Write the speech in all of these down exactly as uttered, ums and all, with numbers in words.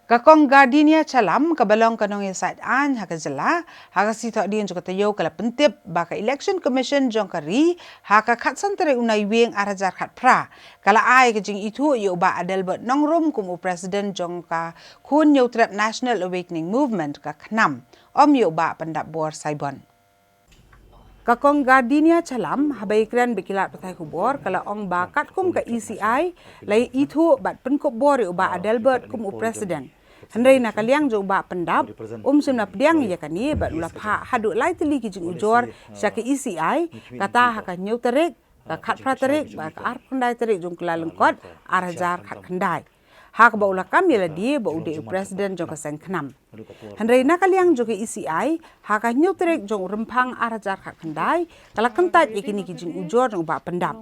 Ka Kong Gardinia Chalam, kaba long ka nongïasaid aiñ ha ka jylla, ha ka sngi Thohdieng jong ka taïew ka la pyntip ba ka Election Commission jong ka ri, ha ka khatsan tarik u Naiwieng ar hajar khatphra, ka la ai ka jingithuh ïa u Bah Adelbert Nongrum kum u President jong ka Khun Hynñiewtrep National Awakening Movement, ka KHNAM, ym ïa u Bah Pyndapbor Saibon. Ka Kong Gardinia Chalam, haba ïakren bad ki lad pathai khubor, ka la ong ba katkum ka E C I la ithuh bad pynkup bor ïa u Bah Adelbert kum u President. Hynrei na ka liang jong u Bah Pyndap, um shym la pdiang ïa kane bad u la phah haduh lai tylli ki jingujor sha ka E C I, kata ha ka hynñiew tarik, ka khatphra tarik, bad ka arphew khyndai tarik jong u Kyllalyngkot ar hajar khatkhyndai, ha kaba u la kam ïa lade ba u dei u President jong ka seng KHNAM. Hynrei na ka liang jong ka E C I, ha ka hynñiew tarik jong u Rymphang ar hajar khatkhyndai, ka la kyntait ïa kine ki jingujor jong u Bah Pyndap.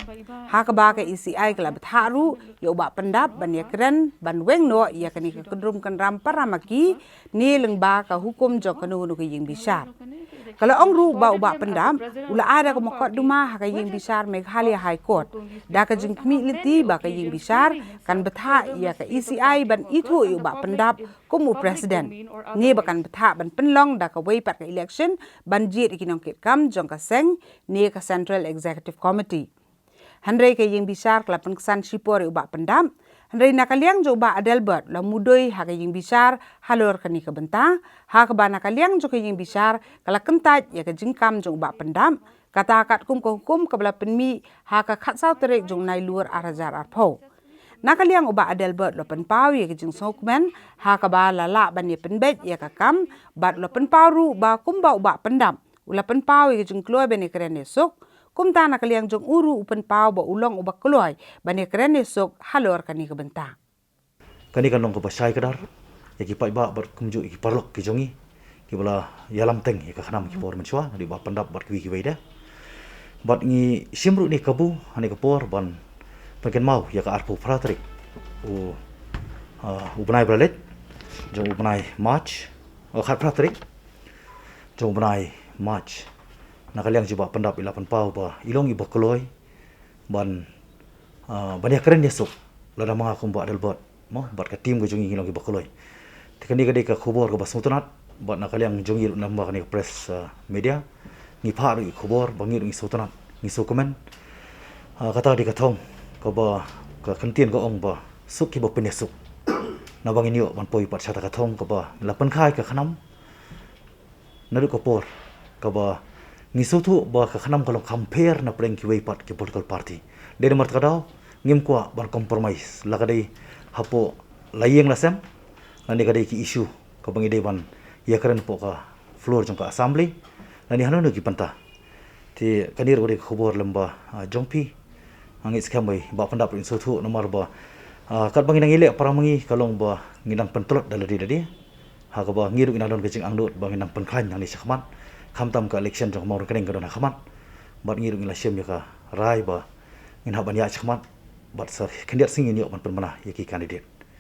Ha kaba ka E C I ka la bthah ruh ïa u Bah Pyndap ban ïakren, ban weng noh ïa kane ka kyndrum kynram para ma ki, ne lyngba ka hukum jong kano kano ka ïing bishar. Ka la ong ruh ba u Bah Pyndap u la ai da ka mukotduma ha ka ïing bishar Meghalaya High Court da ka jingkhmih lynti ba ka ïing bishar kan bthah ïa ka E C I ban ithuh ïa u Bah Pyndap kum u President, ne ba kan bthah ban pynlong da kawei pat ka election ban jied ïa ki nongkitkam jong ka seng ne ka Central Executive Committee. Hynrei ka ïing bishar ka la pynksan shipor ïa u Bah Pyndap. Hynrei na ka liang jong u Bah Adelbert, u la mudui ha ka ïing bishar halor kane ka bynta, ha kaba na ka liang jong ka ïing bishar ka la kyntait ïa ka jingkam jong u Bah Pyndap, kata katkum ka hukum kaba la pynmih ha ka khatsaw tarik jong u Nailur ar hajar arphew. Na ka liang u Bah Adelbert u la pynpaw ïa ka jingsngewkmen, ha kaba la lah ban ïa pynbeit ïa ka kam, bad u la pynpaw ruh ba kumba u Bah Pyndap u la pynpaw ïa ka jingkloi ban ïakren ïasuk, kumta na ka liang jong u ruh u pynpaw ba u long uba kloi ban ïakren ïasuk halor kane ka bynta. Kane kan long kaba shai kdar ïa ki paidbah bad kumjuh ïa ki paralok ki jong ngi kiba la ïalam teng ïa ka KHNAM ki por mynshuwa, naduh u Bah Pyndap bad kiwei kiwei de. Bad ngi shim ruh ïa kane ka kabu ha kane ka por ban pynkynmaw ïa ka arphew phra tarik u, ah, u bnai ba la leit, jong u bnai March, oh, khatphra tarik jong u bnai March. Na ka liang jong u Bah Pyndap i la pynpaw ba i long iba kloi ban, ah, ban ïakren ïasuk lada ma nga kum u Bah Adelbert, mo, bad ka team ka jong ngi ngi long kiba kloi. Te kane ka dei ka khubor kaba sngewtynnat, bad na ka liang jong ngi ruh na ka bynta kane ka press, ah, media, ngi phah ruh ïa ka khubor ba ngi ruh ngi sngewtynnat, ngi sngewkmen. Ah, kata ka dei ka thong kaba ka ktien ka ong ba suk kiba pynïasuk. Naba ngin ïoh ban poi pat sha kata ka thong kaba la pynkha ïa ka KHNAM naduh ka por kaba ngi sngewthuh ba ka KHNAM ka long kham pher na pdeng kiwei pat ki political party. Dei namar kata ka daw ngim kwah ban compromise, la ka dei hapoh la ïing la sem, lane ka dei ki issue kaba ngi dei ban ïakren hapoh ka floor jong ka assembly, lane hano hano ki bynta. Te kane ruh ka dei ka khubor lem bad, ah, jong phi. Nga ngeit skhem ba i Bah Pyndap ruh in sngewthuh namar ba, ah, katba ngi nang ïaleh para ma ngi ka long ba ngi nang pyntlot da lade lade. Ha kaba ngi ruh ngi nang don ka jingangnud ba ngi nang pynkhlaiñ nangne shakhmat, khamtam ka election jong ka Mawryngkneng ka don ha khmat. Bad ngi ruh ngi la shim ïa ka rai ba ngin hap ban ïaid shakhmat, bad sa khyndiat sngi ngin ïoh ban pynbna ïa ki candidate.